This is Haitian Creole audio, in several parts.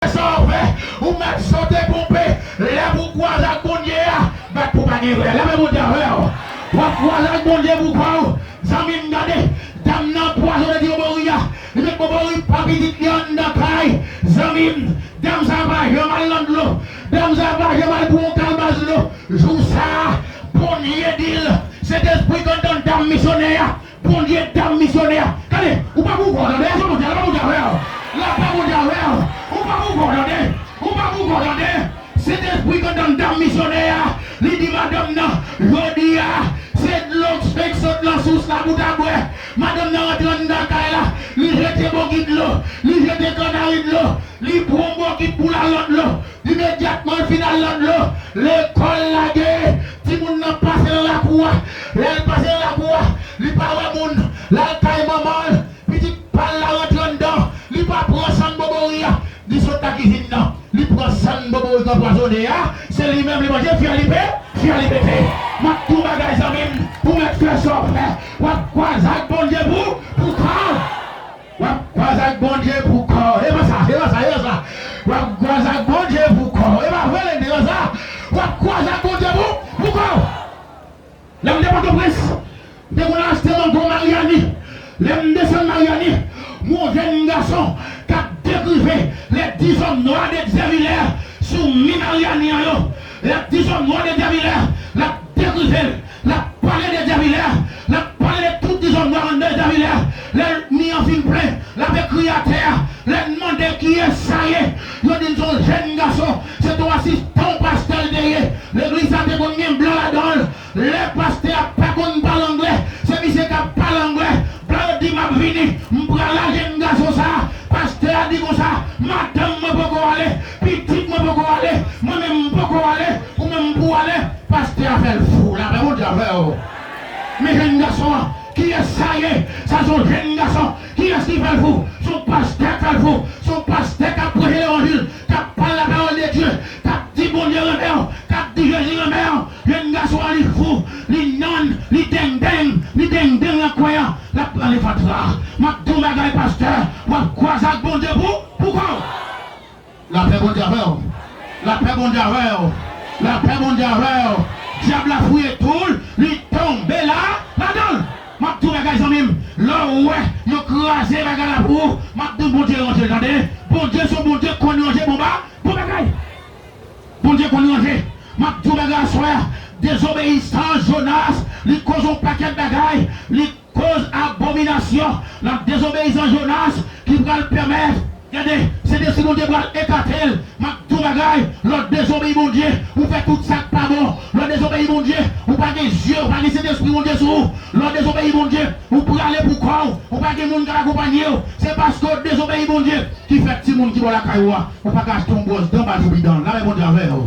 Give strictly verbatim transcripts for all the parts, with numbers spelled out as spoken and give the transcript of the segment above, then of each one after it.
Sa w fè, ou mèt sote ponpe. Lè pou kwaze ak Bondye a, bat pou pa gen rè. Lè men Bondye avè w. W ap kwaze ak Bondye pou kò w. Zanmi m, gade, dam nan pwazone ti Bobori a. Li met Bobori pa pitit li anndan kay. Zanmi m, dam sa pa janm al nan dlo. Dam sa pa janm al pou yon kalbas dlo. Jou sa a, Bondye di l, Sentespri k anndan dam misyonè a. Bondye dam misyonè a. Gade, ou pa pou kò w tande, se Bondye, la pa Bondye avè w. La pa Bondye avè w. Ou pa pou kò w tande. Ou pa pou kò w tande. Sentespri k anndan dam misyonè a. Li di madanm nan, jodi a, se dlo k sot nan sous la pou ta bwè. Madanm nan rantre anndan kay la. Li jete bokit dlo. Li jete kannari dlo. Li pran bokit pou l al nan dlo. Imedyatman l fin al nan dlo, lekòl lage. Timoun nan pase nan lakou a. Lè l pase nan lakou a, li pa wè moun. L al kay manman l. Pitit pa l la rantre anndan. Li pa pran sann Bobori a. Li sot nan kizin nan. Li pran sann Bobori k anpwazonnen an. Se li menm li manje, fyèl li pe, fyèl li pete. M ap di w bagay, zanmi m, ou mèt fè sa w fè. W ap kwaze ak Bondye pou, pou kò w. W ap kwaze ak Bondye pou kò w. E pa sa, e pa sa, e pa sa. W ap kwaze ak Bondye pou kò w. E pa vre, Lende, e pa sa. W ap kwaze ak Bondye pou, pou kò w. Lè m te Pòtoprens, m te konn achte mango Maryani. Lè m desann Maryani, m wè yon jèn gason k ap dekrive les dix hommes noirs de Diavilaire sou mi Maryani an yo. Les dix hommes noirs de Diavilaire, l ap dekrive l. L ap pale de Diavilaire. L ap pale de tout dizòm nwa anndan Diavilaire. Lè mi an fin plen, l ap ekri atè a. Lè n mande kiyès sa ye, yo di n se yon jèn gason. Se te yon asistan yon pastè l te ye. Legliz sa te konn gen blan ladan l. Lè pastè a pa konn pale anglè, se misye k ap pale anglè. Blan yo di, "M ap vini, m prale a jèn gason sa a." Pastè a di konsa, "Madanm mwen poko ale, pitit mwen poko ale, mwen menm m poko ale, ou menm pou w ale." Pastè a fè l fou. Lapè Bondye avè w. Men jèn gason an, kiyès sa ye? Sa se yon jèn gason. Kiyès ki fè l fou? Se yon pastè k fè l fou. Se yon pastè k ap preche levanjil, k ap pale lapawòl de Dye, k ap di Bondye renmen w, k ap di Jezi renmen w. Jèn gason an, li fou, li nann, li dengdeng, li dengdeng nan kwen an. L ap pale fatra. M ap di w bagay, pastè, w ap kwaze ak Bondye pou, pou kò w. Lapè Bondye avè w. Lapè Bondye avè w. Lapè Bondye avè w. Dyab la fouye twou l, li tonbe la, ladan l. M ap di w bagay, zanmi m. Lè w wè yo kraze bagay la pou ou, m ap di w Bondye ranje l, tande. Bondye se yon Bondye k konn ranje bon ba, bon bagay. Bondye konn ranje. M ap di w bagay aswè a. Dezobeyisans Jonas, li koz yon pakèt bagay. Li koz abominasyon nan dezobeyisans Jonas ki pral pèmèt, gade, Sentespri Bondye pral ekate l. M ap di w bagay, lè w dezobeyi Bondye, ou fè tout sa k pa bon. Lè w dezobeyi Bondye, ou pa gen zye, ou pa gen Sentespri Bondye sou ou. Lè w dezobeyi Bondye, ou prale pou kò w, ou pa gen moun k ap akonpanye w. Se paske w dezobeyi Bondye ki fè timoun ki bò lakay ou a, ou pa ka achte yon bwòs dan ba l pou bidan l. Lapè Bondye avè w.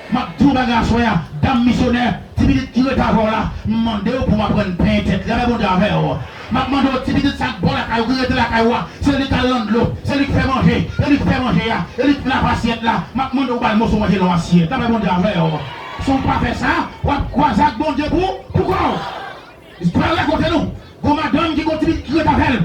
M ap di w bagay aswè a, dam misyonè, ti pitit ki rete avè w la, m mande w pou w aprann penyen tèt li. Lapè Bondye avè w. M ap mande w, ti pitit sa k bò lakay ou, ki rete lakay ou a, se li k al nan dlo, se li k fè manje, e li k fè manje a, e li k lave asyèt la. M ap mande w ba l moso manje nan asyèt. Lapè Bondye avè w. Si w pa fè sa, w ap kwaze ak Bondye pou, pou kò w. Istwa yo rakonte nou, gon madanm ki gon ti pitit ki rete avè l.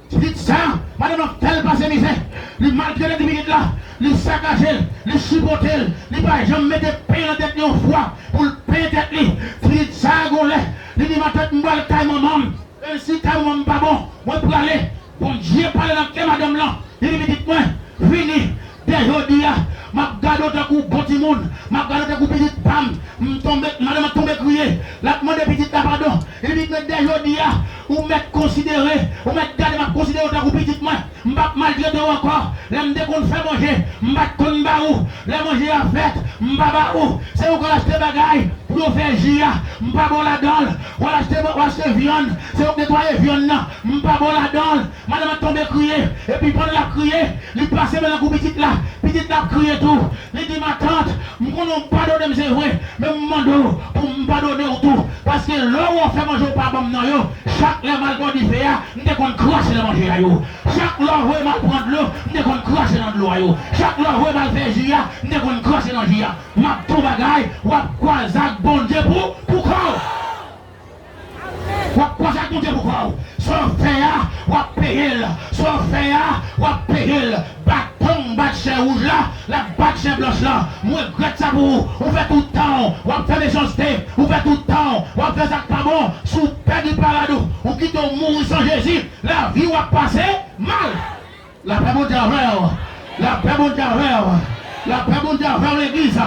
Ti pitit sa, madanm nan fè l pase mizè. Li maltrete ti pitit la, li sakaje l, li chipote l, li pa janm mete penyen nan tèt li yon fwa pou l penyen tèt li. Ti pitit sa gon lè, li di, "Matant, m pral kay manman m. Menm si kay manman m pa bon, mwen prale." Bondye pale nan kè madanm lan. Li di, "Pitit mwen, vini. Dè jodi a, m ap gade w tankou bon timoun. M ap gade w tankou pitit pa m." M tonbe, madanm nan tonbe kriye. L ap mande pitit la padon. Li di, "Men dè jodi a, ou mèt konsidere, ou mèt gade m ap konsidere w tankou pitit mwen. M p ap maltrete w ankò. Lè m te konn fè manje, m pa t konn ba ou. Lè manje a fèt, m pa ba ou. Se ou k al achte bagay pou yo fè ji a, m pa ba w ladan l. W al achte, w achte vyann, se ou k netwaye vyann nan, m pa ba w ladan l." Madanm nan tonbe kriye. Epi pandan l ap kriye, li pase men l nan kou pitit la. Pitit la ap kriye tou. Li di, "Matant, m konnen w padone m, se vre, men m mande w pou m padone w tou. Paske lè w wè w fè manje w pa ban m nan yo, chak lè m al bò dife a, m te konn krache nan manje a yo. Chak lè w voye m al pran dlo, m te konn krache nan dlo a yo. Chak lè w voye m al fè ji a, m te konn krache nan ji a." M ap di w bagay, w ap kwaze ak Bondye pou, pou kò w. W ap kwaze ak Bondye pou kò w. Sa w fè a, w ap peye l. Sa w fè a, w ap peye l. Baton bat chè wouj la, l ap bat chè blanch lan. M regrèt sa pou ou. Ou fè tout tan w, w ap fè mesanste. Ou fè tout tan w, w ap fè sa k pa bon. Si w pèdi parad ou, ou kite w mouri san Jezi, lavi w ap pase mal. Lapè Bondye avè w. Lapè Bondye avè w. Lapè Bondye avè w, legliz.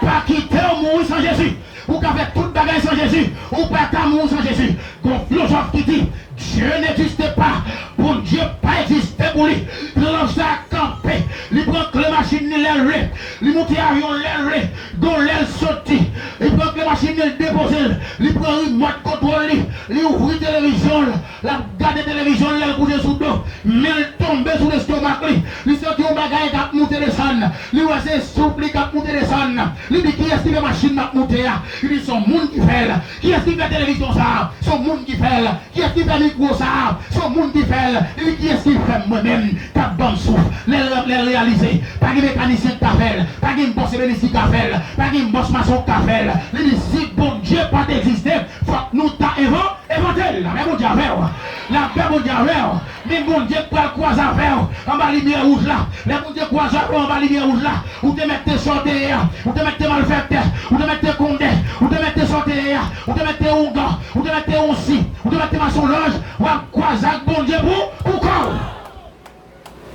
Pa kite w mouri san Jezi. Ou ka fè tout bagay san Jezi. Ou pa ka mouri san Jezi. Gon filozòf ki di, Dieu n'existe pas. Bondye pa egziste pou li. Filozòf sa a kanpe. Li pran kle machin li lè l vle. Li moute avyon lè l vle. Gon lè l soti. Li pran kle machin li, l depoze l. Li pran rimòt kontwòl li. Li ouvri televizyon l. L ap gade televizyon l lè l kouche sou do. Men l tonbe sou lestomak li. Li santi yon bagay k ap moute desann. Li wè se soup li k ap moute desann. Li di, "Kiyès ki fè machin m ap moute a?" Li di, "Se yon moun ki fè l." "Kiyès ki fè televizyon sa a?" "Se yon moun ki fè l." "Kiyès ki fè mikwo sa a?" "Se yon moun ki fè l." Li di, "Kiyès ki fè m mwen menm k ap ban m souf?" Lè l, lè l reyalize, pa gen mekanisyen ki ka fè l, pa gen bòs ebènis ki ka fè l, pa gen bòs mason ki ka fè l. Li di, "Si Bondye pa t egziste, fòk nou ta envan-, envante l." Lapè Bondye avè w. Lapè Bondye avè w. Men Bondye k pral kwaze avè w anba limyè wouj la. Lè Bondye kwaze avè w anba limyè wouj la, ou te mèt te sa w te ye a, ou te mèt te malfektè, ou te mèt te kondè, ou te mèt te sa w te ye a, ou te mèt te oungan, ou te mèt te onsi, ou te mèt te masonlòj, w ap kwaze ak Bondye pou, pou kò w.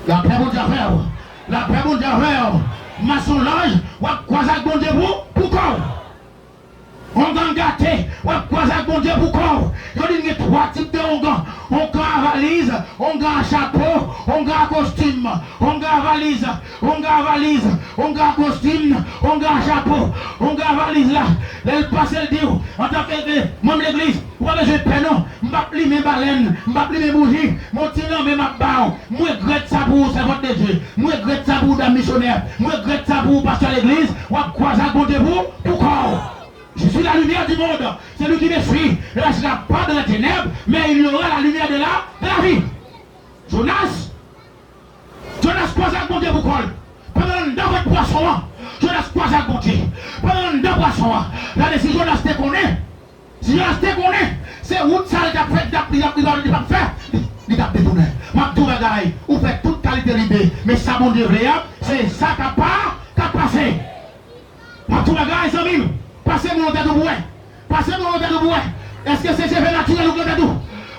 Lapè Bondye avè w. Lapè Bondye avè w. Masonlòj, w ap kwaze ak Bondye pou, pou kò w. Ongan gate, w ap kwaze ak Bondye pou kò w. Yo di n gen twa tip de ongan. Ongan a valiz, ongan a chapo, ongan a kostim. Ongan a valiz, ongan a valiz, ongan a kostim, ongan a chapo, ongan a valiz la. Lè l pase l di w, antanke, e, manm legliz, ou pa bezwen pè non. M p ap limen balèn, m p ap limen bouji, men yon ti lanmen m ap ba w. M regrèt sa pou ou, sèvant de Dye. M regrèt sa pou ou, dam misyonè. M regrèt sa pou ou, pastè legliz. W ap kwaze ak Bondye pou, pou kò w. Je suis la lumière du monde. Celui qui me suit ne restera pas dans les ténèbres, mais il y aura la lumière de la, de la vie. Jonas, Jonas kwaze ak Bondye pou kò l. Pandan l anndan vant pwason an, Jonas kwaze ak Bondye. Pandan l anndan pwason an, gade si Jonas te konnen, si Jonas te konnen, se wout sa l t ap fè, li t ap, li t ap, li t ap, li t ap fè, li, li t ap detounen. M ap di w bagay, ou fè tout kalite lide, men sa Bondye vle a, se sa k ap pa, k ap pase. M ap di w bagay, zanmi m. Pase men w nan tèt ou pou wè. Pase men w nan tèt ou pou wè. Èske se cheve natirèl ou gen nan tèt ou?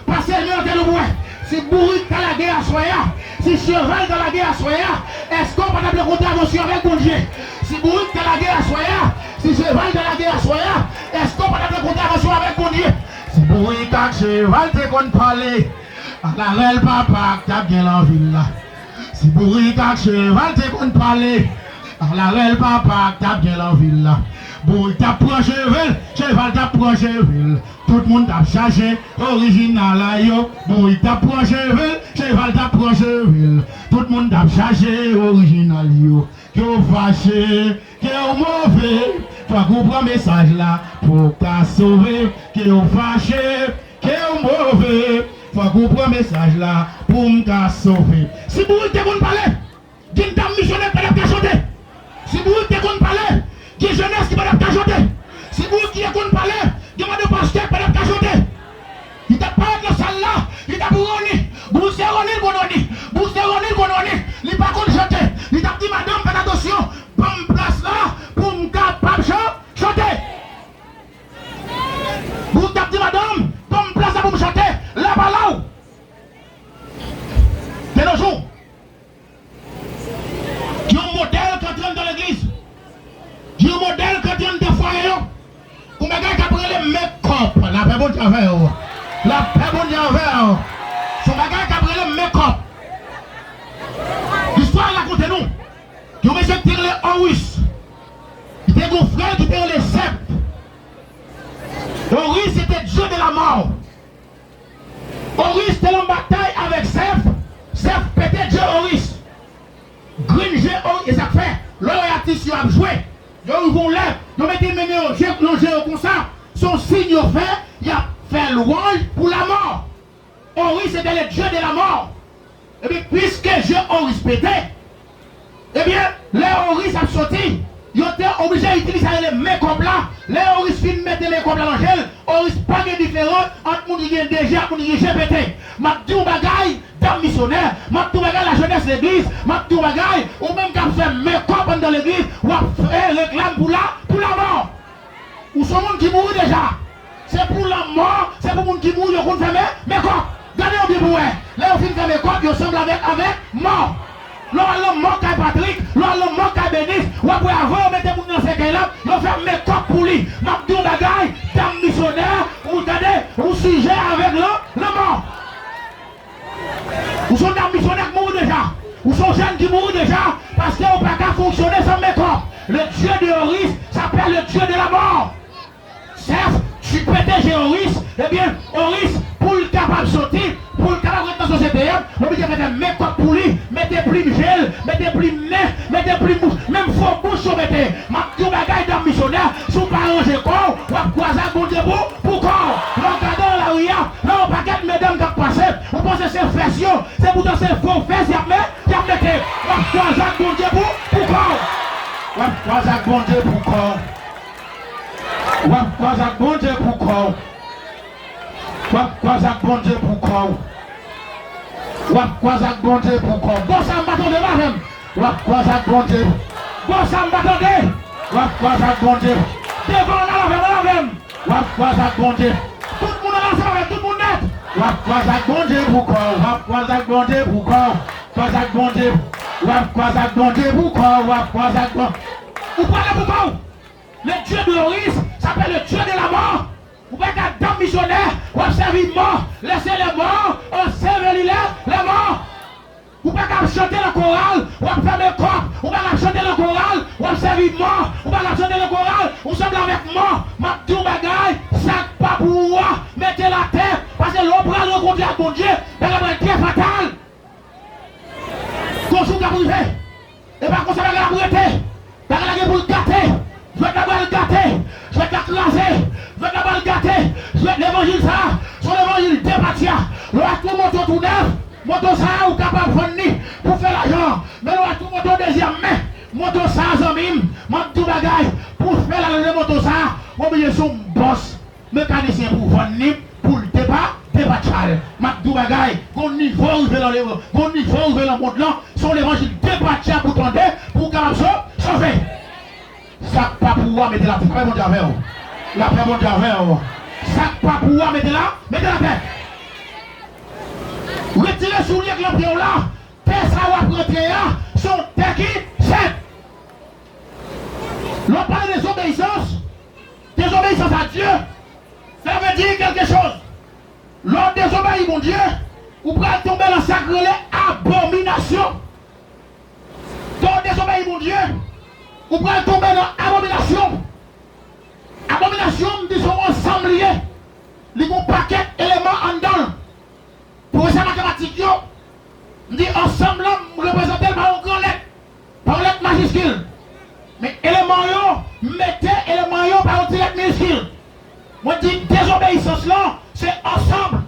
Pase men w nan tèt ou pou wè. Si bourik ta lage aswè a, si cheval ta lage aswè a, èske w pa t ap rankontre avèk Bondye? Si bourik ta lage aswè a, si cheval ta lage aswè a, èske w pa t ap rankontre avèk Bondye? Si bourik ak cheval te konn pale, ala rèl papa k t ap gen lan vil la. Si bourik ak cheval te konn pale, ala rèl papa k t ap gen lan vil la. Bourik t ap pran cheve l, cheval t ap pran cheve l. Tout moun t ap chache orijinal a yo. Bourik t ap pran cheve l, cheval t ap pran cheve l. Tout moun t ap chache orijinal yo. Ke w fache, ke w move, fòk ou pran mesaj la pou w ka sove. Ke w fache, ke w move, fòk ou pran mesaj la pou m ka sove. Si bourik te konn pale, gen dam misyonè k pa t ap ka chante. Si bourik te konn pale, gen jenès ki pa t ap ka chante. Si bourik te konn pale, gen madan pastè k pa t ap ka chante. Li t ap parèt nan sal la, li t ap roni. Bourik se roni l konn roni. Bourik se roni l konn roni. Li pa konn chante. Li t ap di madanm, fè atansyon, ban m plas la pou m kapab chan-, chante. Bourik t ap di madanm, ban m plas la pou m chante, la pa la w. De nos jours, gen yon modèl k antre anndan legliz. Gen yon modèl k antre anndan fwaye yo. Yon bagay k ap rele make-up. Lapè Bondye avè w. Lapè Bondye avè w. Se yon bagay k ap rele make-up. Listwa rakonte nou. Yon mesye ki te rele Horus. Li te gen yon frè l ki te rele Sèp. Horus se te dieu de la mort. Horus te nan batay avèk Sèp. Sèp pete je Horus. Grenn je Horus, e sa k fè, lè w wè atis yo ap jwe, yo rive yon lè, yo mete men yo je, nan je yo konsa, se yon siy yo fè, y ap fè lwanj pou lamò. Horus était le dieu de la mort. Epi, piske je Horus pete, ebyen, lè Horus ap soti, yo te oblije itilize sa rele make-up la. Lè Horus fin mete make-up la nan je l, Oris, pa gen diferans ant moun ki gen D G ak moun ki gen G P T. M ap di w bagay, dam misyonè, m ap di w bagay, lajenès legliz, m ap di w bagay, ou menm k ap fè mekòp anndan legliz, w ap fè reklam pou la, pou lanmò. Ou se yon moun ki mouri deja. Se pou lanmò, se pou moun ki mouri yo konn fè me, mekòp. Gade yo byen pou wè. Lè yo fin fè mekòp, yo sanble avèk, avèk mò. Lè w al nan mò kay Patrik, lè w al nan mò kay Benis, w ap wè avan yo mete moun nan sèkèy la, yo fè mekòp pou li. M ap di w bagay, dam misyonè, ou gade, ou sijè avèk lan, lanmò. Ou se yon dam misyonè ki mouri deja. Ou se yon jèn ki mouri deja, paske ou pa ka fonksyone san mekòp. Le Dieu de Oris s'appelle le Dieu de la mort. Sèf, tu pete je Oris, ebyen, Oris, pou l kapab soti, pou l kapab ret nan sosyete a, l oblije mete mekòp pou li, mete plim je l, mete plim nen, mete plim bouch, menm fo bouch yo mete. M ap di w bagay, dam misyonè, si w pa ranje kò w, w ap kwaze ak Bondye pou, pou kò w. Lè w gade nan lari a, lè yon pakèt medam k ap pase, ou panse se fès yo, se poutan se fo fès y ap met, y ap mete. W ap kwaze ak Bondye pou, pou kò w. W ap kwaze ak Bondye pou kò w. W ap kwaze ak Bondye pou kò w. W ap kwaze ak Bondye pou kò w. W ap kwaze ak Bondye pou kò w. Bon, sa m pa tande, leve avè m. W ap kwaze ak Bondye. Bon, sa m pa tande. W ap kwaze ak Bondye. Devan, al avè m, al avè m. W ap kwaze ak Bondye. Tout moun ansanm avè m, tout moun nèt. W ap kwaze ak Bondye pou kò w. W ap kwaze ak Bondye pou kò w. Kwaze ak Bondye. W ap kwaze ak Bondye pou kò w. W ap kwaze ak Bondye. Ou pale pou kò w. Le Dieu de Oris s'appelle le Dieu de la mort. Ou pa ka dam misyonè, w ap sèvi mò, laissez les morts ensevelir les, les morts. Ou pa ka ap chante nan koral, w ap fè mekòp. Ou pa ka ap chante nan koral, w ap sèvi mò. Ou pa ka ap chante nan koral, ou sanble avèk mò. M ap di w bagay, sa k pa pou ou a, mete l atè. Paske lè w pral rankontre ak Bondye, bagay pral trè fatal. Gon jou k ap rive. E pa konsa bagay la pou rete. Bagay la gen pou l gate. Jwèt la pral gate. Jwèt la kraze. Jwèt la pral gate. Jwèt levanjil sa a, se yon levanjil depatya. Lè w achte yon moto tou nèf, moto sa a ou kapab vann li pou fè lajan. Men lè w achte yon moto dezyèm men, moto sa a, zanmi m, m ap di w bagay, pou w fè lajan de moto sa a, w oblije se yon bòs. Mekanisyen pou vann li, pou l depa, depatcha l. M ap di w bagay, gon nivo w rive nan lev-, gon nivo w rive nan mond lan, se yon levanjil depatcha pou w tande, pou w kapab so-, sove. Sa k pa pou ou a, mete l atè. Lapè Bondye avè w. Lapè Bondye avè w. Sa k pa pou ou a, mete l a, mete l atè. Retire soulye k nan pye w la. Tè sa w ap rantre a, se yon tè ki sent. Lè w pale dezobeyisans, dezobeyisans a Dye, sa vle di quelque chose. Lè w dezobeyi Bondye, ou pral tonbe nan sa k rele abominasyon. Lè w dezobeyi Bondye, ou pral tonbe nan abominasyon. Abominasyon, m di se yon ansanm li ye. Li gen yon pakèt eleman anndan l. Pwofesè matematik yo, m di ansanm lan, m reprezante l pa yon gran lèt, pa yon lèt majiskil. Men eleman yo, m mete eleman yo pa yon ti lèt miniskil. Mwen di dezobeyisans lan, se ansanm.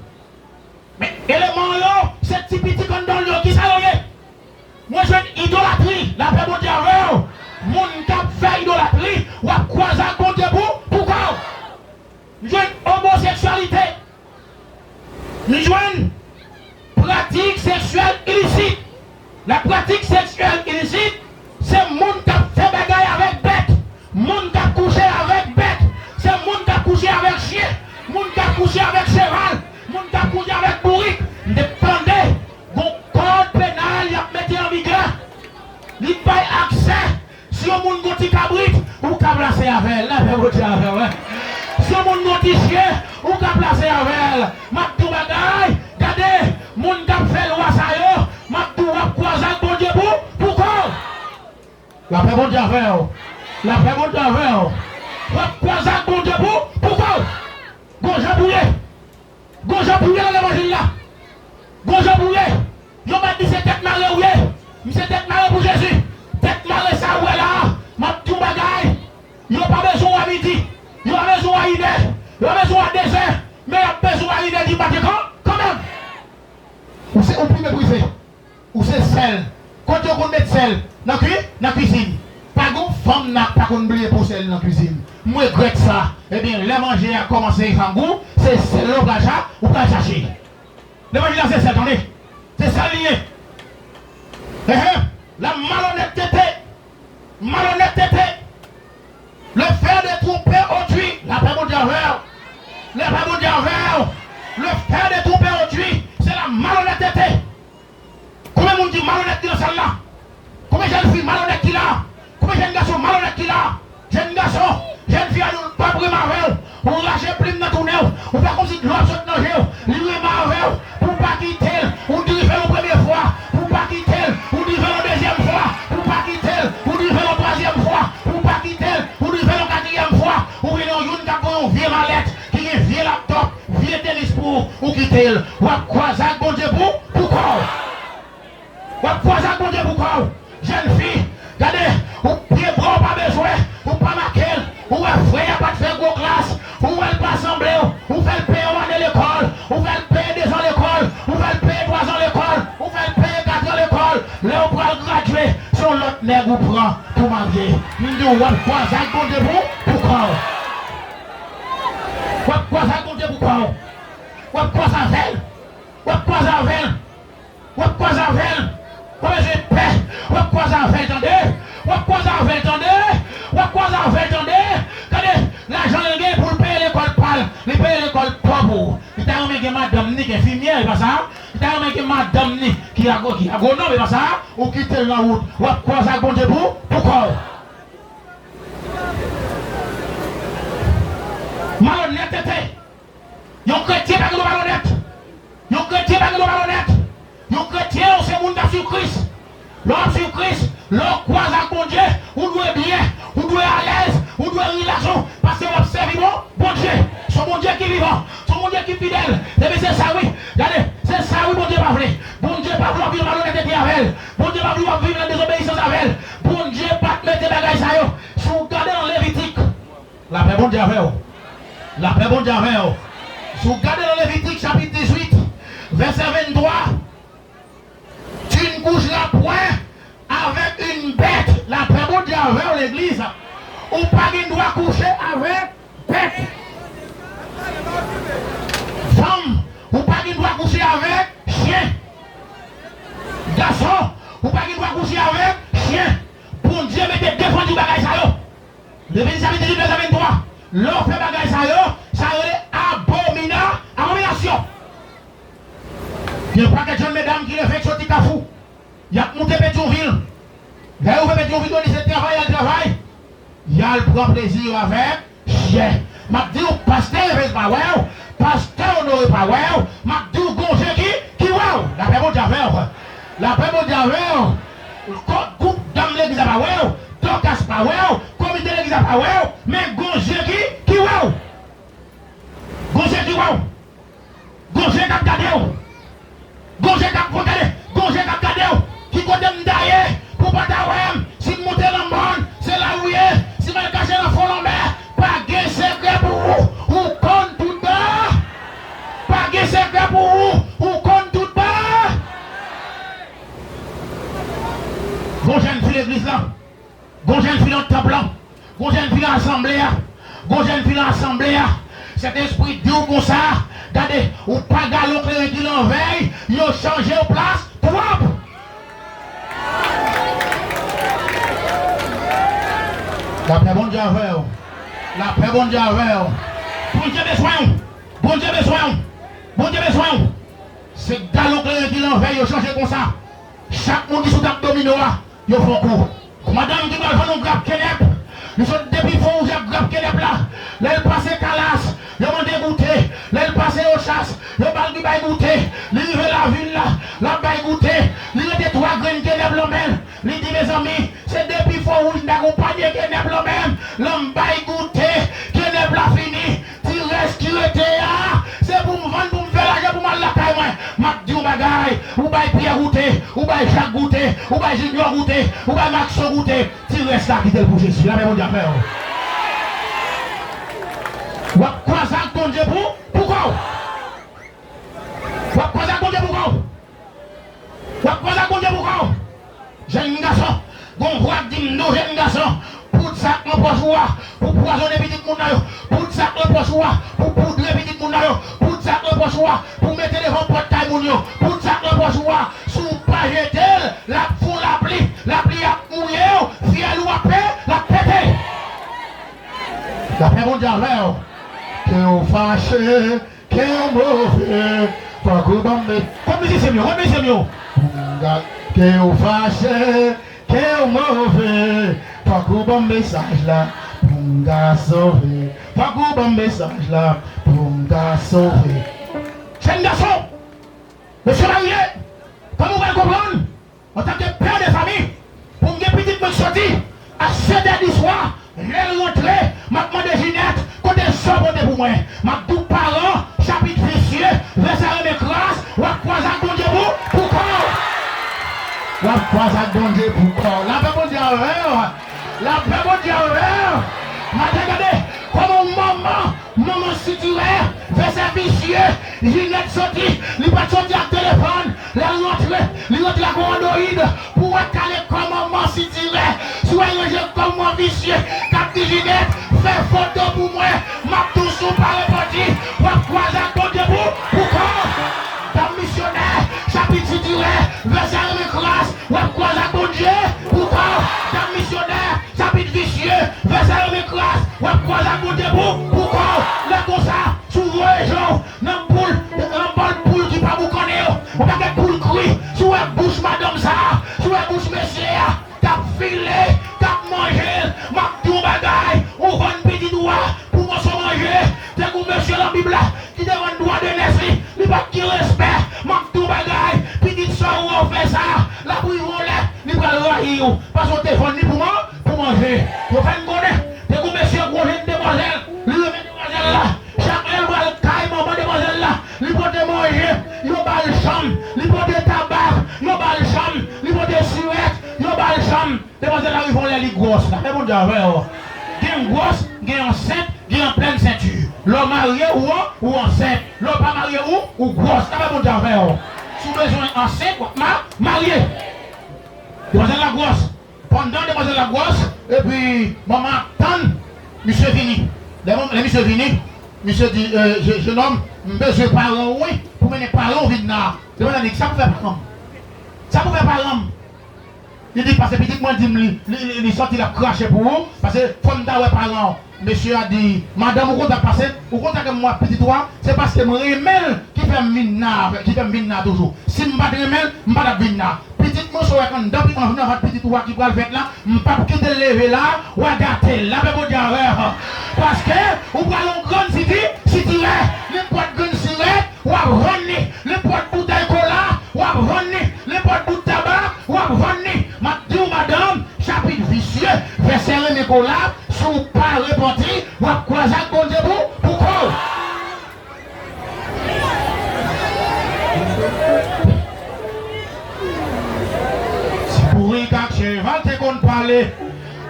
Men eleman yo, se ti piti k anndan l yo, kisa yo ye? Mwen jwenn idolatri, lapè Bondye avè w. Moun k ap fè idolatri, w ap kwaze ak Bondye pou, pou kò w. M jwenn omoseksyalite. M jwenn pratik seksyèl ilisit. La pratique sexuelle illicite, se moun k ap fè bagay avèk bèt, moun k ap kouche avèk bèt, se moun k ap kouche avèk chen, moun k ap kouche avèk cheval, moun k ap kouche avèk bourik. M te tande gon kòd penal y ap mete an vigè. Li bay aksè. Si yon moun gon ti kabrit, ou ka plase avè l. Lapè Bondye avè w, wi. Si yon moun gon ti chen, ou ka plase avè l. M ap di w bagay, gade, moun k ap fè lwa sa yo, m ap di w, w ap kwaze ak Bondye pou, pou kò w. Lapè Bondye avè w. Lapè Bondye avè w. W ap kwaze ak Bondye pou, pou kò w. Gon jan pou ye. Gon jan pou ye nan levanjil la. Gon jan pou ye. Yo mèt di se tèt mare ou ye. Misye tèt mare pou Jezi. Tèt mare sa ou wè la a. M ap di w bagay. Yo pa bezwen w a midi. Yo pa bezwen w a inè. Yo pa bezwen w a dezè. Men y ap bezwen w a inè di maten kan, kanmenm. Ou se, ou pi meprize. Ou se sèl. Kote yo konn met sèl? Nan kwi-, nan kwizin. Pa gon Fanm nan pa konn bliye pou sèl nan kwizin. M regrèt sa. Ebyen, lè manje a kòmanse fè gou, se sèl la ou pral cha-, ou pral chache. Levanjil la se sèl, tande. Se sèl li ye. Ehe, la malonètete. Malonètete. Le fait de tromper autrui. Lapè Bondye avè w. Lapè Bondye avè w. Le fait de tromper autrui, c'est la malhonnêteté. Konbyen moun ki malonèt ki nan sal la? Konbyen jèn fi malonèt ki la? Konbyen jèn gason malonèt ki la? Jèn gason, jèn fi a di w l p ap renmen avè w. Ou rache plim nan tounen w. Ou fè kòmsi dlo ap sot nan je w. Li renmen avè w. Pou w pa kite l, ou drive l yon premye fwa. Pou w pa kite l, ou drive l yon dezyèm fwa. Pou w pa kite l, ou drive l yon twazyèm fwa. Pou w pa kite l, ou drive l yon katriyèm fwa. Ou vin yon youn k ap voye yon vye malèt, ki gen vye laptòp, vye tenis pou ou, ou kite l. W ap kwaze ak Bondye pou, pou kò w. W ap kwaze ak Bondye pou kò w. Jèn fi, gade, ou pye bwa w pa bezwen, ou pa make l, ou wè frè a pa t fè gwo klas, ou wè l pa sanble w, ou fè l peye yon ane lekòl, ou fè l peye dezan lekòl, ou fè l peye twazan lekòl, ou fè l peye katran lekòl, lè w pral gradye, se yon lòt nèg ou pran pou marye. M di w, w ap kwaze ak Bondye pou, pou kò w. W ap kwaze ak Bondye pou kò w. W ap kwaze avè l. W ap kwaze avè l. W ap kwaze avè l. Pa bezwen pè. W ap kwaze avè l, tande. W ap kwaze avè l, tande. W ap kwaze avè l, tande. Gade, lajan l gen pou l peye lekòl pa l. Li peye lekòl pa w pou ou. Li ta renmen gen madanm ni ki enfimyè, e pa sa? Li ta renmen gen madanm ni ki ago-, ki agwonòm, e pa sa? Ou kite l nan wout. W ap kwaze ak Bondye pou, pou kò w. Malonètete. Yon kretyen pa gen dwa malonèt. Yon kretyen pa gen dwa malonèt. Yon kretyen, se moun k ap swiv Kris. Lè w ap swiv Kris, lè w kwaze ak Bondye, ou dwe byen, ou dwe alèz, ou dwe rilaks, paske w ap sèvi bon Bondye. Se yon Bondye ki vivan, se yon Bondye ki fidèl. Ebyen, se sa wi. Gade, se sa wi Bondye pa vle. Bondye pa vle w ap viv nan malonètete avè l. Bondye pa vle w ap viv nan dezobeyisans avè l. Bondye pa t mete bagay sa yo. Si w gade nan Levitik, Lapè Bondye avè w. Lapè Bondye avè w. Si w gade nan Levitik chapit dizuit, vèsè venntwa, tu ne coucheras point avec une bête. Lapè Bondye avè w, legliz. Ou pa gen dwa kouche avèk bèt. Fanm, ou pa gen dwa kouche avèk chen. Gason, ou pa gen dwa kouche avèk chen. Bondye mete defann sou bagay sa yo. Levitik chapit dizuit, vèsè venntwa. Lè w fè bagay sa yo, sa rele abomina-, abominasyon. Gen yon pakèt jèn medam ki leve, k soti Kafou. Y ap moute Petyonvil. Lè yo rive Petyonvil, yo di se travay y al travay. Y al pran plezi yo avèk chen. M ap di w, pastè Evens pa wè w, pastè Onore pa wè w, m ap di w, gon je ki, ki wè w. Lapè Bondye avè w. Lapè Bondye avè w. Ko-, gwoup dam legliz la pa wè w, Dòkas pa wè w, komite legliz la pa wè w, men gon je ki, ki wè w. Gon je ki wè w. Gon je k ap gade w. Gon je k ap, gon gade, gon je k ap gade w. Ki kote m ta ye pou w pa ta wè m? Si m moute nan mòn, se la ou ye. Si m al kache nan fon lanmè, pa gen sekrè pou ou. Ou konn tout ba. Pa gen sekrè pou ou. Ou konn tout ba. Gon jèn fi legliz la. Gon jèn fi nan tanp lan. Gon jèn fi nan asanble a. Gon jèn fi nan asanble a. Sentespri di w konsa, gade, ou pa galon kleren ki lanvèy, yo chanje w plas twòp. Lapè Bondye avè w. Lapè Bondye avè w. Bondye bezwen w. Bondye bezwen w. Bondye bezwen w. Se galon kleren ki lanvèy, yo chanje konsa. Chak moun ki sou tab domino a, yo fè yon kou. Gon madanm ki pral vann yon grap kenèp. Li sot depi Fon Wouj ak grap kenèp la. Lè l pase Kalas, yo mande goute. Lè l pase Ochas, yo ba l, li bay goute. Li rive lavil la, l ap bay goute. Li rete twa grenn kenèp lan men l. Li di, mezanmi, se depi Fon Wouj m ta gon panye kenèp lan men m. Lè m bay goute, kenèp la fini. Ti rès ki rete a, se pou m vann, pou m fè lajan, pou m al lakay mwen. M ap di w yon bagay, ou bay Pyè goute, ou bay Jak goute, ou bay Jinyò goute, ou bay Makso goute, ti rès la kite l pou Jezi. Lapè Bondye avè w. W ap kwaze ak Bondye pou, pou kò w. W ap kwaze ak Bondye pou kò w. W ap kwaze ak Bondye pou kò w. Jèn gason, gon vwa k di m non, jèn gason, zak nan pòch ou a pou pwazonnen pitit moun nan yo, bout zak nan pòch ou a pou poudre pitit moun nan yo, bout zak nan pòch ou a pou mete devan pòt kay moun yo, bout zak nan pòch ou a, si w pa jete l, l ap fon lapli, lapli ap mouye w, fyèl ou ap pe, l ap pete. Lapè Bondye avè w. Ke w fache, ke w move, fòk ou ban m me-, kot mizisyen m yo, kot mizisyen m yo? Pou m ga-, ke w fache, ke w move, fòk ou ban m mesaj la, pou m ka sove. Fòk ou ban m mesaj la, pou m ka sove. Jèn gason, mesye marye, kòman w pral konprann? Antanke pè de fanmi, pou m gen pitit mwen k soti a sèt è di swa, lè l rantre, m ap mande Jinèt, kote sa w pote pou mwen? M ap di w paran, chapit visye, vèsè renmen kras, w ap kwaze ak Bondye pou, pou kò w. W ap kwaze ak Bondye pou kò w. Lapè Bondye avè w. Lapè Bondye avè w. Maten gade, kòman w manman, manman sitirè, vèsè visye, Jinèt soti, li pa t soti ak telefòn, lè l rantre, li rantre ak yon Android, pou wè kale kò manman sitirè, si w al ranje kò manman visye, k ap di Jinèt, fè foto pou mwen, m ap di w si w pa repanti, w ap kwaze ak Bondye pou, pou kò w. Dam misyonè, chapit sitirè, vèsè renmen kras, w ap kwaze ak Bondye pou kò w. Dam misyonè, chapit visye, vèsè renmen kras, w ap kwaze ak Bondye pou, pou kò w. Lè konsa, si w voye je w nan poul, nan bann poul ki pa boukannen yo, yon pakèt poul kri, si w wè bouch madanm sa a, si w wè bouch mesye a, k ap file, k ap manje l, m ap di w yon bagay, ou vann pitit ou a pou moso manje. Te gen yon mesye nan Bib la ki te vann dwa de nès li, li pa t gen respè. M ap di w bagay, pitit sa w wè w fè sa, l ap rive yon lè, li pral rayi w, paske w te vann li pou man-, pou manje. Yo fè n konnen, te gen yon mesye gwo jèn demwazèl, li renmen demwazèl la. Chak lè l pral kay manman demwazèl la, li pote manje, yo ba l chanm, li pote tabak, yo ba l chanm, li pote sirèt, yo ba l chanm. Demwazèl la rive yon lè li gwòs la. Lapè Bondye avè w. Gen gwòs, gen ansent, gen an plèn senti. Lè w marye, ou an, ou ansent. Lè w pa marye, ou, ou gwòs. Lapè Bondye avè w. Si w bezwen ansent, w ap ma-, marye. Demwazèl la gwòs. Pandan demwazèl la gwòs, epi manman ap tann misye vini. Lè manm-, lè misye vini, misye di, euh, je-, jenòm, m bezwen paran w, wi, pou mennen paran w vin la. Demwazèl di, sa pou fè paran m? Sa pou fè paran m? Li di, paske pitit mwen di m li, li, li, li sòti, l ap krache pou ou, paske fò m ta wè paran w. Mesye a di, madanm, ou konn sa k pase? Ou konn sa ke m wè pitit ou a? Se paske m renmen l ki fè m vin la, ki fè m vin la toujou. Si m pa t renmen l, m pa t ap vin la. Pitit mwen, si w wè k anndan, anndan vant pitit ou a ki pral fèt la, m p ap kite l leve la, w a gate l. Lapè Bondye avè w. Paske ou pral yon grann siti-, sitirè. Nenpòt grenn sirèt, w ap vann li. Nenpòt boutèy kola, w ap vann li. Nenpòt bout tabak, w ap vann li. M ap di w, madanm, chapit visye, vèsè renmen kola, si w pa repanti, w ap kwaze ak Bondye pou, pou kò w. Si bourik ak cheval te konn pale,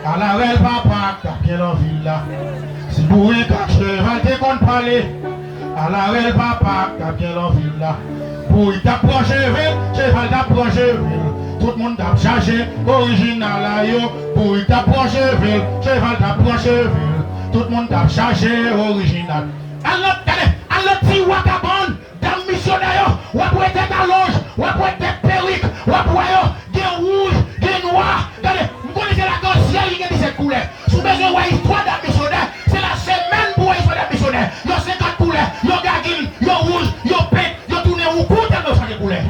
ala rèl papa k t ap gen lan vil la. Si bourik ak cheval te konn pale, ala rèl papa k t ap gen lan vil la. Bourik t ap pran cheve l, cheval t ap pran cheve l. Tout moun t ap chache orijinal a yo. Bourik t ap pran cheve l, cheval t ap pran cheve l. Tout moun t ap chache orijinal. Al nan, gade, al nan ti wakabann. Dam misyonè yo, w ap wè tèt alonj, w ap wè tèt perik, w ap wè yo gen wouj, gen nwa. Gade, m konnen se lakansyèl ki gen disèt koulè. Si w bezwen wè istwa dam misyonè, se la semèn pou w wè istwa dam misyonè. Yo senkant koulè, yo gagin, yo wouj, yo pent, yo tounen woukou tèlman yo chanje koulè.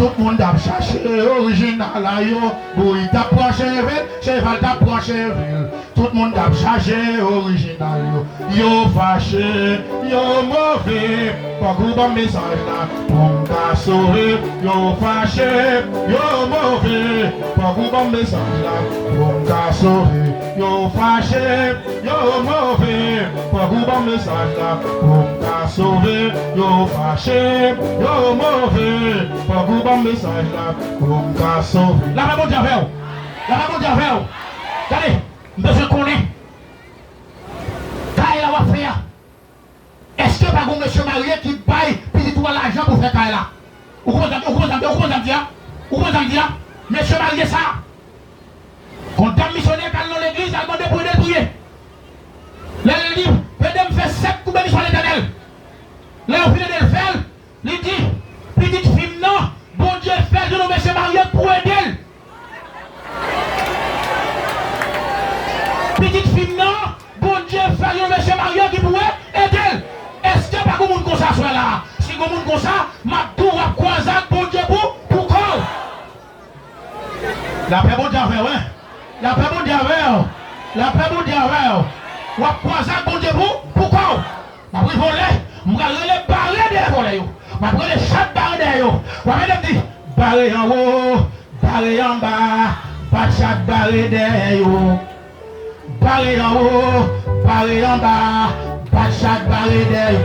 Tout moun t ap chache orijinal a yo. Bourik t ap pran cheve l, cheval t ap pran cheve l. Tout moun t ap chache orijinal yo. Yo fache, yo move, fòk ou ban m mesaj la pou m ka sove. Yo fache, yo move, fòk ou ban m mesaj la pou m ka sove. Yo fache, yo move, fòk ou ban m mesaj la pou m ka sove. Yo fache, yo move, fòk ou ban m mesaj la pou m ka sove. Lapè Bondye avè w. Lapè Bondye avè w. Gade, m bezwen konnen. Kay la w ap fè a, èske pa gen yon mesye marye ki bay pitit ou a lajan pou fè kay la? Ou konprann sa m, ou konprann sa m, ou konprann sa m di a? Ou konprann sa m di a? Mesye marye sa, Misyonè k al nan legliz, al mande pou ede l priye. Lè l di, "Ede m fè sèt kout beniswa Letènèl." Lè yo fin ede l fè l, li di, "Pitit fi m nan, Bondye fè l jwenn yon mesye marye pou ede l." Pitit fi m nan, Bondye fè l yon mesye marye ki pou ede l. Èske pa gen moun konsa aswè la? Si gen moun konsa, m ap di w w ap kwaze ak Bondye pou, pou kò w. Lapè Bondye avè w, wi. Lapè Bondye avè w. Lapè Bondye avè w. W ap kwaze ak Bondye pou, pou kò w. M ap ri vòlè. M pral rele bare dèyè vòlè yo. M ap rele chat bare dèyè yo. W ap ede m di, bare anwo, bare anba, bat chat bare dèyè yo. Bare anwo, bare anba, bat chat bare dèyè.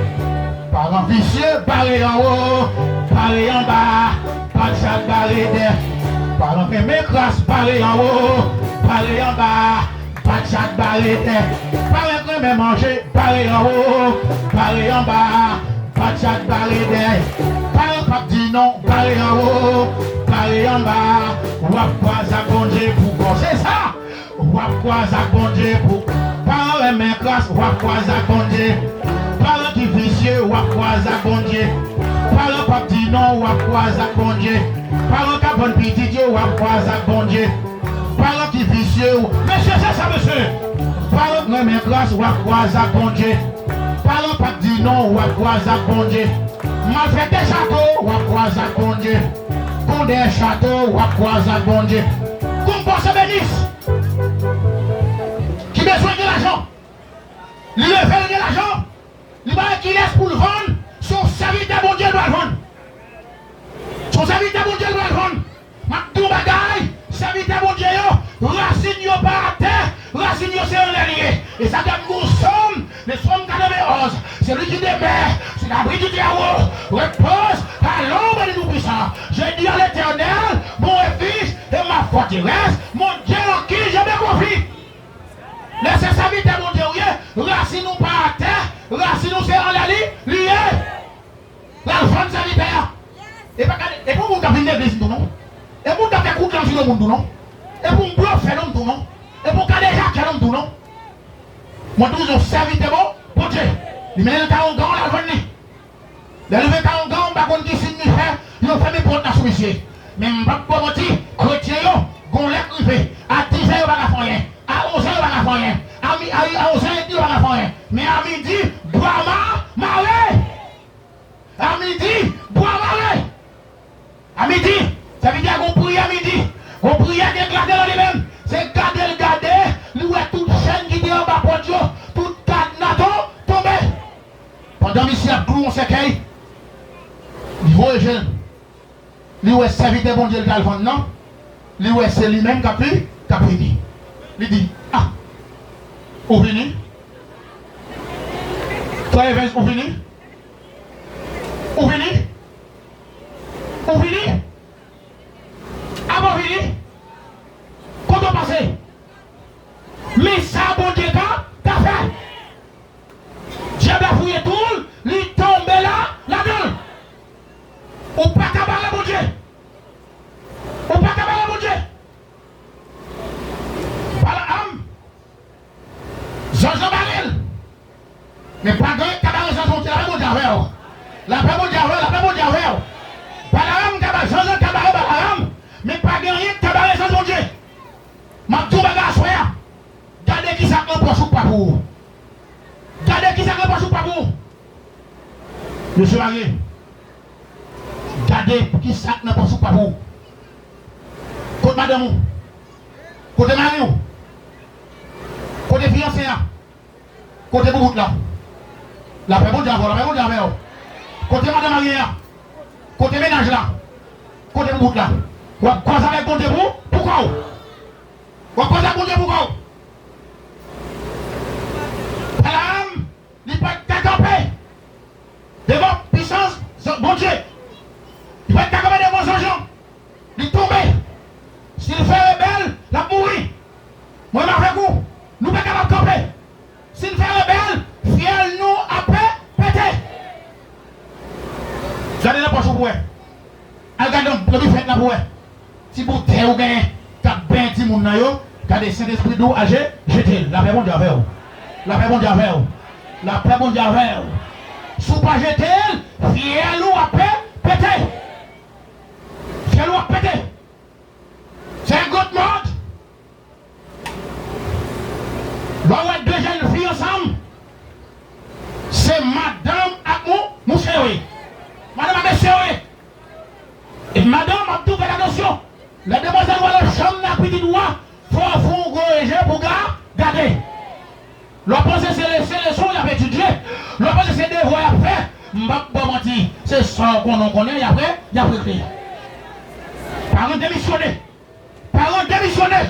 Paran visye, bare anwo, bare anba, bat chat bare dèyè. Paran renmen kras, bare anwo, bare anba, bat chat bare dèyè. Paran renmen manje, bare anwo, bare anba, bat chat bare dèyè. Paran p ap di non, bare anwo, bare anba, w ap kwaze ak Bondye pou kò w. Se sa! W ap kwaze ak Bondye pou. Paran renmen kras, w ap kwaze ak Bondye. Paran ki visye, w ap kwaze ak Bondye. Paran p ap di non, w ap kwaze ak Bondye. Paran k ap vann pitit yo, w ap kwaze ak Bondye. Paran ki visye, w-, mesye, se sa, mesye. Paran k renmen kras, w ap kwaze ak Bondye. Paran p ap di non, w ap kwaze ak Bondye. Malfèktè chato, w ap kwaze ak Bondye. Kondè chato, w ap kwaze ak Bondye. Konpòse benis. Ki bezwen gen lajan. Li leve l gen lajan. Li pa wè kilès pou l vann. Se yon sèvitè Bondye l pral vann. Se yon sèvitè Bondye l pral vann. M ap di w bagay. Sèvitè Bondye yo, rasin yo pa atè. Rasin yo se anlè li ye. E sa k ap gon sòm, le psaume quatre-vingt-onze. Celui qui demeure sous l'abri du Très-Haut repose à l'ombre du Tout-Puissant. Je dis à l'Éternel, mon refuge et ma forteresse, mon Dieu en qui je me confie. Lè se sèvitè Bondye ou ye, rasin ou pa atè, rasin ou se anlè li, li ye. L al vann sèvitè a. E pa gade, e pou moun k ap vin legliz m tou non. E moun k ap fè kout lang sou yon moun tou non. E pou m blofè non m tou non. E pou m kadejakè non m tou non. Mwen toujou sèvitè bon, Bondye. Li mennen l ka ongan, l al vann li. Lè l rive ka ongan, m pa konn ki siy li fè, yo fèmen pòt la sou misye. Men m p ap ba w manti, kretyen yo, gon lè k rive, a dizè yo pa ka fè anyen, a onzè yo pa ka fè anyen, a mi, a, a onzè edmi yo pa ka fè anyen. Men a midi, bwa ma-, mare! A midi, bwa mare! A midi, sèvitè a gon priyè midi, gon priyè ki eklate nan li menm. Se gade l gade, li wè tout chèn ki te anba pòt yo, tout kadna ton-, tonbe. Pandan misye ap klou yon sèkèy, li voye je l. Li wè sèvitè Bondye l t al vann nan, li wè se li menm k ap vi-, k ap vini. Li di, "A, ou vini? Frè Evens, ou vini? Ou vini? Ou vini? Apa w vini? Kote w pase?" Men sa Bondye ka, ka fè. Dyab la fouye twou l, li tonbe la, ladan l. Ou pa ka bare Bondye. Ou pa ka bare Bondye. Balaam, zanj lan bare l. Men pa gen anyen ki ka bare zanj Bondye. Lapè Bondye avè w. Lapè Bondye avè w. Lapè Bondye avè w. Balaam ka ba-, zanj lan ka bare Balaam. Men pa gen anyen ki ka bare zanj Bondye. M ap di w bagay aswè a. Gade kisa k nan pòch ou k pa pou ou. Gade kisa k nan pòch ou k pa pou ou. Mesye marye, gade kisa k nan pòch ou k pa pou ou. Kot madanm ou? Kote mari w? Kote fiyanse a? Kote boubout la? Lapè Bondye avè w, lapè Bondye avè w. Kote madanm marye a? Kote mennaj la? Kote boubout la? W ap kwaze avèk Bondye pou, pou kò w. W ap kwaze ak Bondye pou kò w. Balaam, li pa t ka kanpe devan pisans Bondye. Li pa t ka kanpe devan zanj lan. Li tonbe. Si l fè rebèl, l ap mouri. Mwen menm avèk ou, nou pa kapab kanpe. Si n fè rebèl, fyèl nou ap pe-, pete. Gade nan pòch ou pou wè. Al gade nan, nan bifèt la pou wè. Ti boutèy ou genyen k ap benyen timoun nan yo, Gade, Sentespri di w al je-, jete l. Lapè Bondye avè w. Lapè Bondye avè w. Lapè Bondye avè w. Si w pa jete l, fyèl ou ap pe-, pete. Fyèl ou ap pete. Se yon grenn mòd. Lè w wè de jèn fi ansanm, se madanm ak mou-, mouche yo ye. Madanm ak mesye yo ye. E madanm ap tou fè atansyon. Lè demwazèl ou al nan chanm nan ak pitit ou a, fò w fè yon gwo je pou ga-, gade. Lè w panse se le-, se leson y ap etidye, lè w panse se devwa y ap fè, m p ap ba w manti, se sa w konnen w konnen, y ap re-, y ap regle. Paran demisyone. Paran demisyone.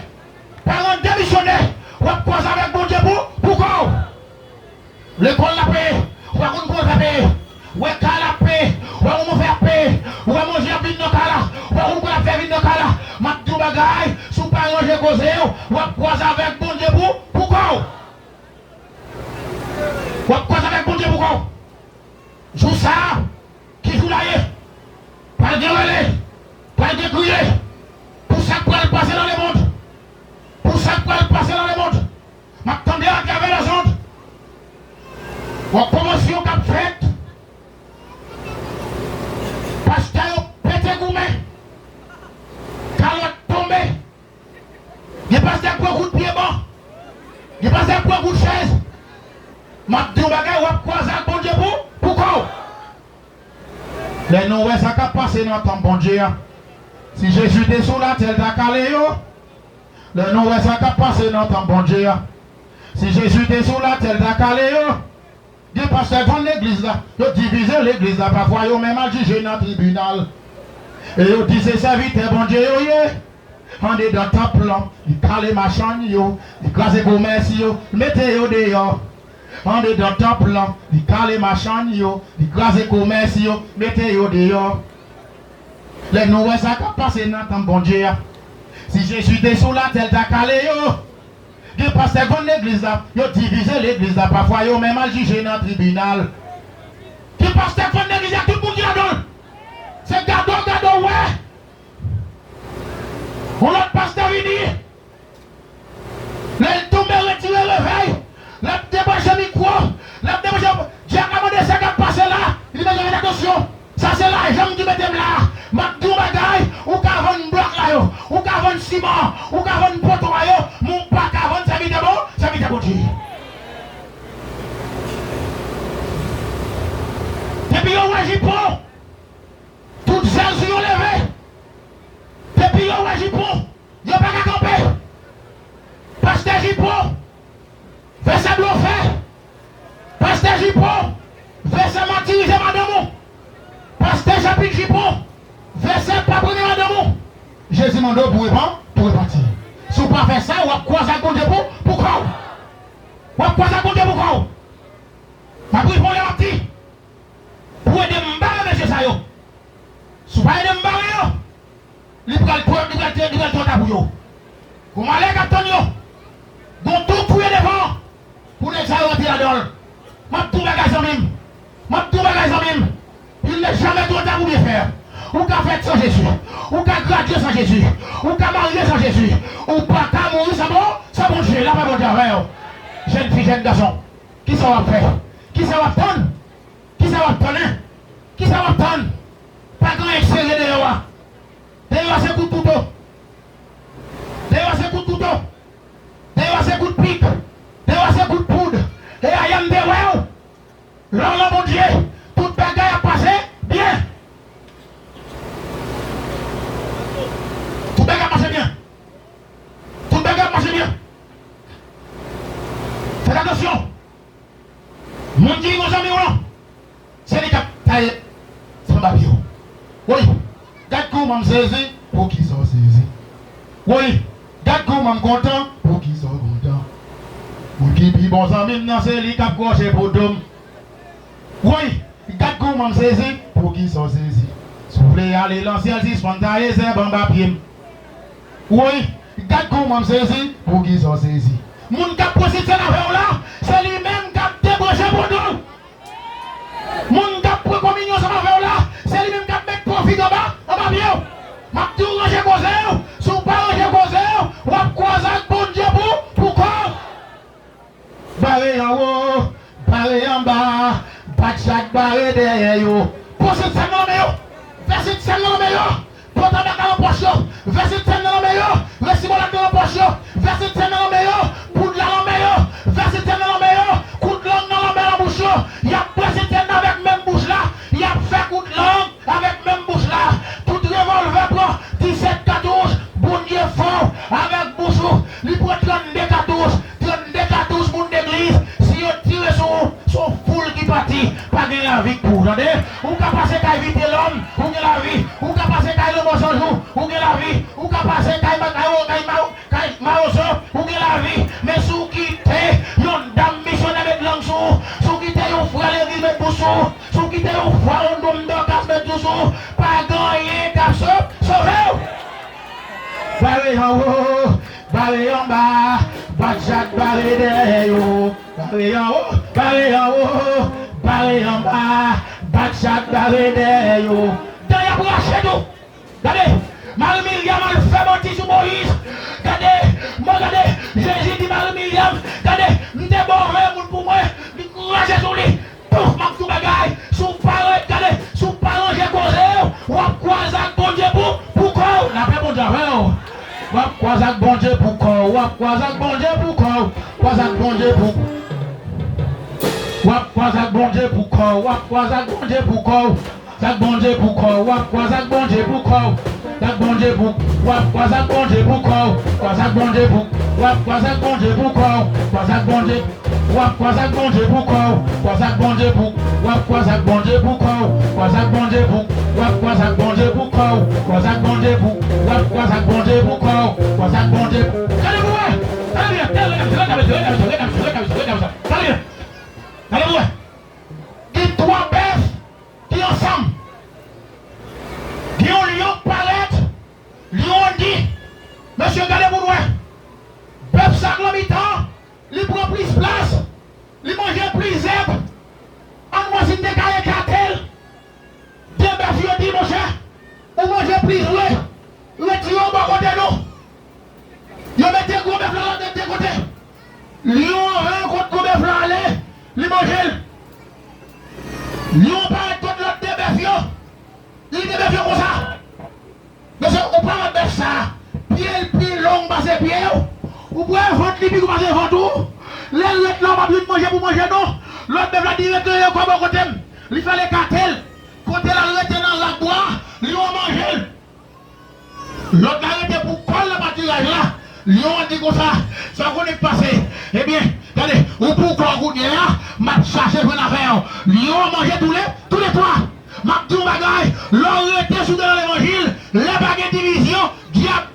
Paran demisyone. W ap kwaze avèk Bondye pou, pou kò w. Lekòl la peye. W pa konn kote l peye. W wè kay la peye. W wè manman fè ap peye. W wè manje ap vin nan kay la. W pa konn kote l ap fè vin nan kay la. M ap di w bagay, si w pa ranje koze w, w ap kwaze avèk Bondye pou, pou kò w. W ap kwaze avèk Bondye pou kò w. Jou sa a, ki jou l a ye? Pral gen rele, pral gen kriye, pou sa k pral pase nan lemonn, pou sa k pral pase nan lemonn. M ap tande atravè lèzond, yon komosyon k ap fèt, pastè yo pete goumen, kalòt tonbe, gen pastè k pran kout pye ban. Gen pastè k pran kout chèz. M ap di w bagay, w ap kwaze ak Bondye pou, pou kò w. Lè nou wè sa k ap pase nan tanp Bondye a. Si Jezi te sou latè, l ta kale yo. Lè nou wè sa k ap pase nan tanp Bondye a. Si Jezi te sou latè, l ta kale yo. Gen pastè k vann legliz la, yo divize legliz la, pafwa yo menm al jije nan tribinal. E yo di se sèvitè Bondye yo ye. Andedan tanp lan, li kale machann yo, li kraze komès yo, li mete yo deyò. Andedan tanp lan, li kale machann yo, li kraze komès yo, mete yo deyò. Lè nou wè sa k ap pase nan tanp Bondye a, si Jezi te sou latè, l ta kale yo. Gen pastè k vann legliz la, yo divize legliz la, pafwa yo menm al jije nan tribinal. Gen pastè k vann legliz la, tout moun ki ladan l. Se gade w, gade w wè. Yon lòt pastè vini. Lè l tonbe, retire revèy. L ap debranche mikwo. L ap debranche. Dyab la mande sa k ap pase la. Li di, "Mesye, fè atansyon. Sa se lajan m ki mete m la a. M ap di w yon bagay, ou ka vann blòk la yo, ou ka vann siman an, ou ka vann poto a yo, men ou pa ka vann sèvitè Bon-, sèvitè Bondye." Depi yo wè jipon, tout zèl sou yo leve. Depi yo wè jipon, yo pa ka kanpe. Pastè jipon, vèsè blofè. Pastè jipon, vèsè matirize madanm ou. Pastè chapit jipon, vèsè pa premye madanm ou. Jezi mande w pou repan-, pou repanti. Si w pa fè sa, w ap kwaze ak Bondye pou, pou kò w. W ap kwaze ak Bondye pou kò w. M ap rive yon lè, m ap di, pou ede m bare mesye sa yo. Si w pa ede m bare yo, li pral twò, li pral, li pral twò ta pou yo. Gon malè k ap tann yo. Gon twou k fouye devan pou nèg sa yo rantre ladan l. M ap di w bagay, zanmi m. M ap di w bagay, zanmi m. Il n'est jamais trop tard pour bien faire. Ou ka fèt san Jezi. Ou ka gradye san Jezi. Ou ka marye san Jezi. Ou pa ka mouri san Bon-, san Bondye. Lapè Bondye avè w. Jèn fi, jèn gason, kisa w ap fè? Kisa w ap tann? Kisa w ap tann, en? Kisa w ap tann? Pa gen anyen k serye deyò a. Deyò a se kout kouto. Deyò a se kout kouto. Deyò a se kout pik. Deyò a se kout poud. E ayè m te wè w. Lè w nan Bondye, tout bagay ap pase byen. Tout bagay ap pase byen. Tout bagay ap pase byen. Fè atansyon. Moun ki gon zanmi w lan, se li k ap taye sanba pye w. Woy, gad kouman m sezi, poukisa w sezi? Woy, gad kouman m kontan, poukisa w kontan? Moun ki pi bon zanmi m nan, se li k ap kwoche pou do m. Woy, gad kouman m sezi, poukisa w sezi? Si w vle ale nan syèl, sispann taye zèb anba pye m. Woy, gad kouman m sezi, poukisa w sezi? Moun k ap pran sityen avè w la, se li menm k ap debranche poto w. Moun k ap pran kominyon ansanm avè w la, se li menm k ap met po fig anba, anba pye w. M ap di w ranje koze w, si w pa ranje koze w, w ap kwaze ak Bondye. kay Makaro, kay Maro, kay Mawozo, ou gen lavi. Men si w kite yon dam misyonè met lang sou ou, si w kite yon frè legliz met bouch sou ou, si w kite yon frè yon nonm Dòkas met bouch sou ou, pa gen anyen k ap so-, sove w. Bare anwo, bare anba, bat chak bare dèyè yo. Bare anwo, bare anwo, bare anba, bat chak bare dèyè yo. Dan y ap rache tou. Gade, Mari Miryam al fè manti sou Moyiz. Gade, mwen gade, Jezi di Mari Miryam, gade, m te ba w yon moun pou mwen, li krache sou li. Pouf, m ap di w bagay, si w pa ret, gade, si w pa ranje koze w, w ap kwaze ak Bondye pou, pou kò w. Lapè Bondye avè w. W ap kwaze ak Bondye pou kò w, w ap kwaze ak Bondye pou kò w, kwaze ak Bondye pou. W ap kwaze ak Bondye pou kò w, w ap kwaze ak Bondye pou kò w. Kwaze ak Bondye pou kò w, w ap kwaze ak Bondye pou kò w. Kwaze ak Bondye pou, w ap kwaze ak Bondye pou kò w. Kwaze ak Bondye pou, w ap kwaze ak Bondye pou kò w. Kwaze ak Bondye, w ap kwaze ak Bondye pou kò w. Kwaze ak Bondye pou, w ap kwaze ak Bondye pou kò w. Kwaze ak Bondye pou, w ap kwaze ak Bondye pou kò w. Kwaze ak Bondye pou, w ap kwaze ak Bondye pou kò w. Kwaze ak Bondye pou. Gade pou wè. Gade byen. Gade, gade, gade, gade, gade, gade, gade, gade, gade, gade, gade, gade byen. Gade pou wè. Gen twa bèf ki ansanm. Gen yon lyon k parèt, lyon an di, mesye, gade pou n wè. Bèf sa k nan mitan, li pran plis plas, li manje plis zèb. Ann wè si n te ka ekate l. De bèf yo di, monchè, ou manje plis vre, retire w bò kote nou. Yo mete gwo bèf la nan de kote. Lyon an ret kot gwo bèf la ale, li manje l. Lyon an parèt kot lòt de bèf yo. Li di bèf yo konsa, mesye, ou pa wè bèf sa a, pye l pi long pase pye w? Ou kwè vant li pi gwo pase vant ou? Lè l ret la, w p ap jwenn manje pou manje non. Lòt bèf la di, retire w bò kote m. Li fè l ekate l. Kote l al rete nan rak bwa, lyon an manje l. Lòt la rete pou kò l nan patiraj la. Lyon an di konsa, sa w konnen k pase? Ebyen, gade, ou pou kò w kounye a, m ap chache jwenn avè w. Lyon an manje tou le, tou le twa. M ap di w yon bagay, lè w rete sou de nan levanjil, lè pa gen divizyon, dyab